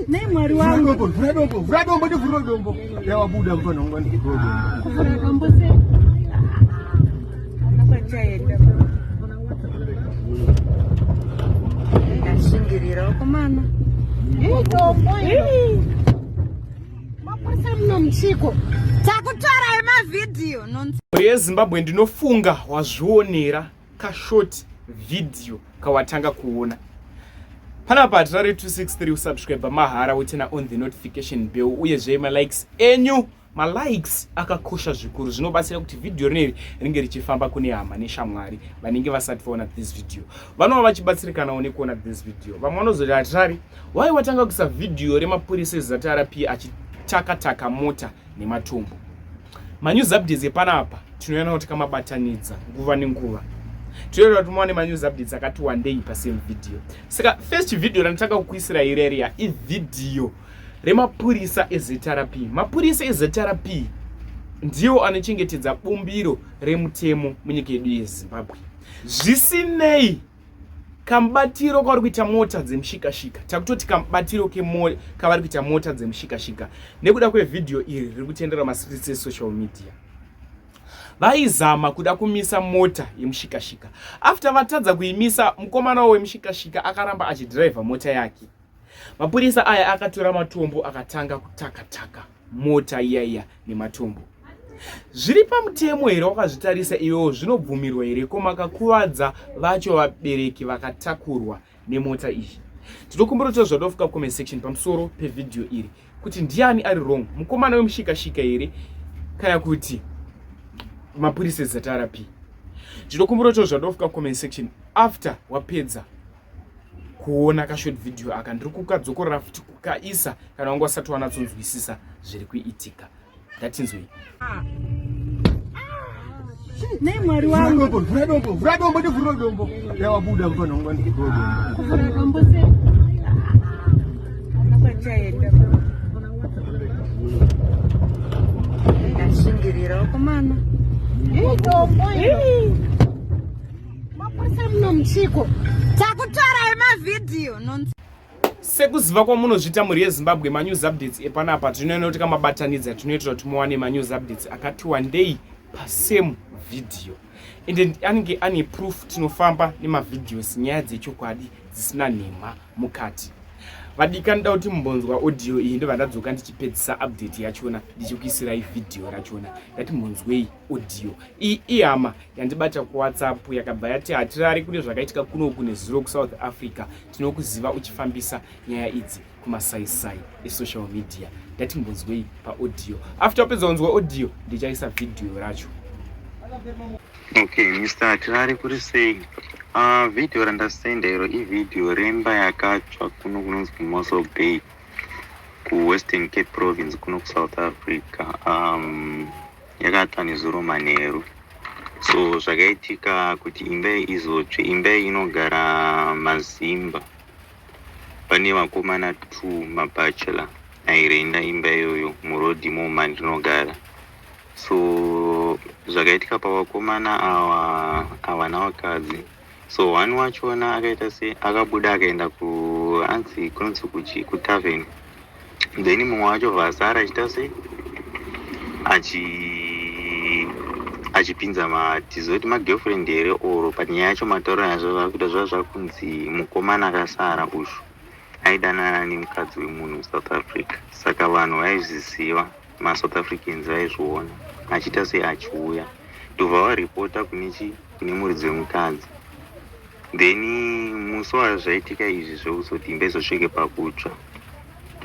Nei Mwari wangu. Vhura dombo, vhura dombo, ndivhura dombo. Yawabuda mfana wangu ndivhura dombo. Kuvhura dombo sei? Kwachaenda. Ndashingirira wakomana. Dombo iro. Mapurisa muno muchiko. Takutorai mavhidhiyo nonsense. Mhuri yeZimbabwe, ndinofunga wazvionera kashort video kawatanga kuona panapa. Hatirare 263, usubscribe mahara, woturn on the notification bell, uyezve malikes enyu, malikes akakosha zvikuru, zvinobatsira kuti vhidhiyo rineri ringe richifamba kune hama neshamwari vanenge vasati vaona this video, vanova vachibatsirikanawo nekuona this video. Vamwe vanozoti, "Hatirari, wai watanga kuisa vhidhiyo remapurisa eZRP achitakataka mota nematombo?" Manews updates epanapa tinoona kuti kamabatanidza nguva nenguva, tinoita kuti muwane manews updates akati wandei pasame video. Saka first video randitanga kukuisira ireriya ivhidhiyo remapurisa eZRP. Mapurisa eZRP ndiwo anochengetedza bumbiro remutemo munyika yedu yeZimbabwe. Zvisinei, kamubatiro kavari kuita mota dzemushikashika, takutoti kamubatiro kavari kuita mota dzemushikashika nekuda kwevhidhiyo iri riri kutendera mastreets esocial media, vaizama kuda kumisa mota yemushikashika. After vatadza kuimisa, mukomana wemushikashika akaramba achidhiraivha mota yake. Mapurisa aya akatora matombo, akatanga kutakataka mota iya iya nematombo. Zviri pamutemo here? Wakazvitarisa iwewo, zvinobvumirwa here? Ko makakuvadza vacho vabereki vakatakurwa nemota iyi? Tinokumbira kuti zvadofuka comment section pamusoro pevhidhiyo iri, kuti ndiani ari wrong, mukomana wemushikashika here kana kuti mapurisa eZRP? Ndinokumbira kuti zvadofuka comment section after wapedza kuona kashort video aka. Ndiri kukadzokorora futi kukaisa kana wanga usati wanatsonzwisisa zviri kuitika. Ngatinzwei. Nei Mwari wangu. Vhura dombo, vhura dombo, ndivhura dombo. Yawabuda mfana wangu ndivhura dombo. Kuvhura dombo sei? Kwachaenda. Ndashingirira wakomana. Dombo iro. Mapurisa muno muchiko. Takutorai mavhidhiyo nonsense. Sekuziva kwamunozviita, mhuri yeZimbabwe, manews updates epanapa tinoona kuti kamabatanidza, tinoitira kuti muwane manews updates akati wandei pasame video, ende anenge ane proof. Tinofamba nemavideos, nyaya dzechokwadi dzisina nhema mukati. Vadikani, da kuti mumbonzwa audio iyi, ndobva ndadzoka ndichipedzisa update yachona, ndichikuisirai vhidhiyo rachona. Ndati munzwei audio iyi. Ihama yandibata kuWhatsApp, yakabva yati, "Hatirari, kune zvakaitika kunoku nezuro kuSouth Africa. Tinokuziva uchifambisa nyaya idzi kumasaisai esocial media." Ndati mbonzwei paaudio. After wapedza kunzwa audio, ndichaisa vhidhiyo racho. Okay, Mr Hatirari, kuri sei? Vhidhiyo randasenda iro ivhidhiyo remba yakatsva kuno kunonzi kuMossel Bay, kuWestern Cape Province, kuno kuSouth Africa. Yakatsva nezuro manheru. So zvakaitika kuti imba iyi izotsve, imba iyi inogara mazimba. Pane vakomana two, mabachelor, airenda imba iyoyo murodhi imomo mandinogara. So zvakaitika pavakomana ava, havana vakadzi. So one wachona akaita se akabuda akaenda ku anzi kunonzi kuchi kutavern, then mumwe wacho vasara achiita se achipinza matizoti magirlfriend here oro. But nyaya yacho, matauro yazvo zvakuita zvava zvakunzi mukomana akasara ushu aidanana nemukadzi wemunhu muSouth Africa. Saka vanhu vaizviziva, maSouth Africans vaizviona achiita sei, achiuya, ndobva varipota kune chi kune muridzi wemukadzi. Then musi wazvaitika izvi zvekuzoti imba izosvike pakutsva,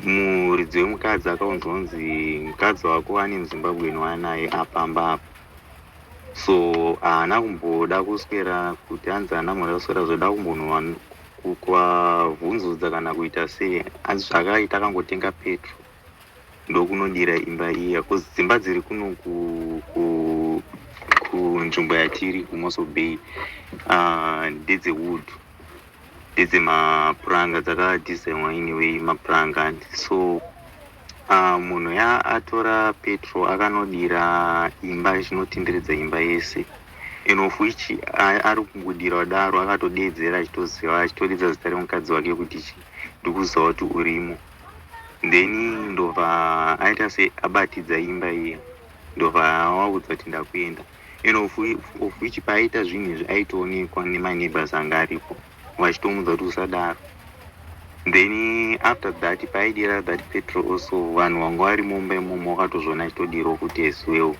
muridzi wemukadzi akaunzwa kunzi mukadzi wako ane muZimbabwean waanaye apamba apa. So haana kumboda kuswera kuti anzi haana kumboda kuswera zvoda kumbonwa kuvabvunzudza kana kuita sei. Asi zvakaita, akangotenga petrol ndokunodira imba iya, cause dzimba dziri kuno kunzvimbo yatiri kuMossel Bay ndedzewood, ndedzemapuranga, dzakadesignwa anyway mapuranga. So munhu ya atora petrol akanodira imba, ichinotenderdza imba yese, and of which ari kungodira kudaro akatodedzera achitoziva, achitodedza zita remukadzi wake kuti chi ndikuziva kuti urimo. Then ndobva aita se abatidza imba iya, ndobva awaudza kuti ndakuenda. And of which paaita zvinhu izvi aitoonekwa nemaneighbors anga aripo vachitomuudza kuti usadaro. Then after that paaidira that petrol also, vanhu vanga vari mumba imomo vakatozviona achitodirawo futi as well.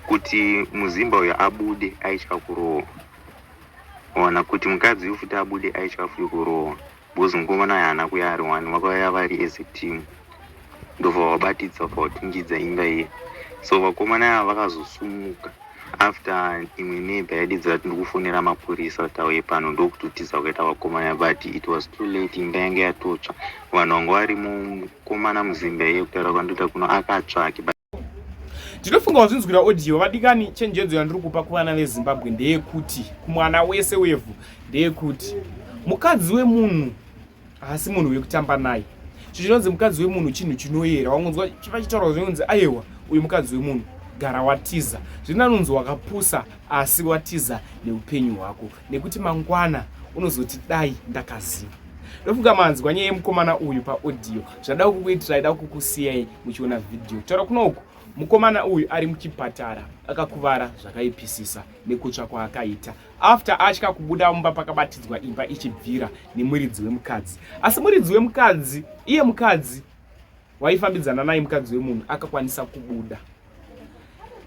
Kuti muzimba uyo abude aitya kurohwa, ona kuti mukadzi uyu futi abude aitya futi kurohwa, because mukomana uyu haana kuya ari one, vakauya vari as a team, ndobva vabatidza, bva vatungidza imba iya. So vakomana ava vakazosumuka after imwe neighbor yadidzira kuti ndikufonera mapurisa kuti auye pano, ndokutotiza kuita vakomana, but it was too late, imba yange yatotsva, vanhu vanga vari mukomana muzimba iye, kutaura kwandoita kuno akatsvake. Ndinofunga wazvinzwira audio. Vadikani, chenjedzo yandiri kupa kuvana veZimbabwe ndeyekuti, kumwana wese wevhu, ndeyekuti mukadzi wemunhu haasi munhu wekutamba naye. Chinonzi mukadzi wemunhu chinhu chinoyera. Wangonzwa chipachitaurwa zvinonzi aiwa, uyu mukadzi wemunhu, gara watiza. Zvinanonzi wakapusa, asi watiza neupenyu hwako, nekuti mangwana unozoti dai ndakaziva. Ndofunga manzwa nyaya yemukomana uyu paaudio. Zvada kukuitirai, da kukusiyai muchiona vhidhiyo. Kutaura kunoku, mukomana uyu ari muchipatara, akakuvara zvakaipisisa nekutsva kwaakaita after atya kubuda mumba pakabatidzwa imba ichibvira nemuridzi wemukadzi. Asi muridzi wemukadzi, iye mukadzi waifambidzana naye, mukadzi wemunhu, akakwanisa kubuda.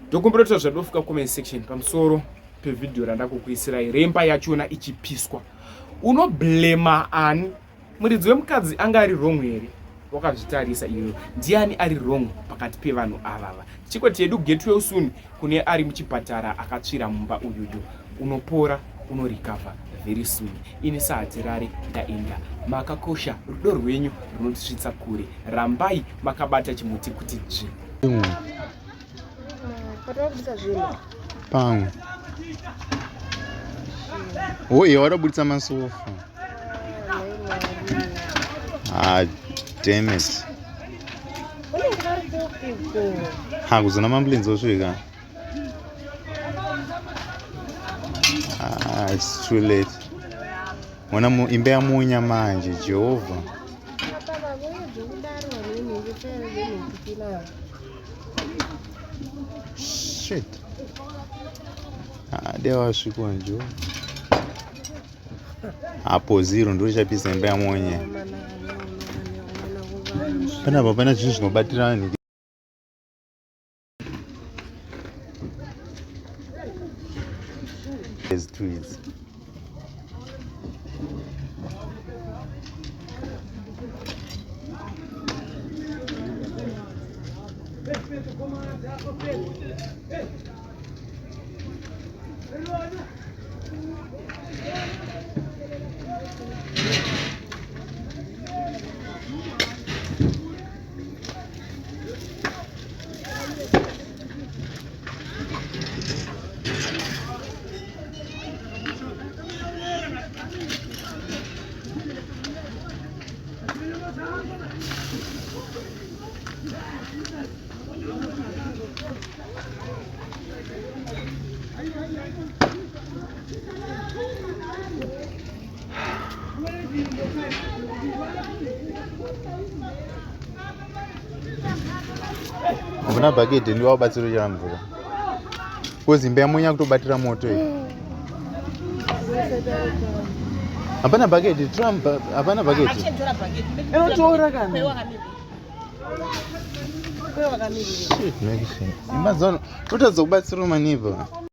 Ndokumbira kuti zvadofuka comment section pamusoro pevhidhiyo randakukuisirai remba yachona ichipiswa. Unoblema ani? Muridzi wemukadzi anga ari wrong here? Wakazvitarisa iyoyo, ndiani ari wrong pakati pevanhu avava? Tichikoti yedu get well soon kune ari muchipatara akatsvira mumba uyuyu. Unopora, unorecover very soon. Ini saHatirare ndaenda. Makakosha, rudo rwenyu runotisvitsa kure. Rambai makabata chimuti kuti dzvi. Pamwe oh, iye wadabuditsa masofa. Ah, damn it. Ha, kuzona mambulenzi osvika. Ah, it's too late. Mona imba yamunya manje, Jehovha. Shit. Ah, dai wasvikwa njo. Apo zero ndo richapisa imba yamonye. Panapa pana zvinhu zvinobatira vanhu. There's trees. Havana bhaketi, ndiwa ubatsiro chera mvura. Kozi imba yamunya kutobatira moto iyi. Hapana bhaketi, Trump hapana bhaketi. Inotora kana. Shit, make sure. Imba dzano totadza kubatsira maneighbor.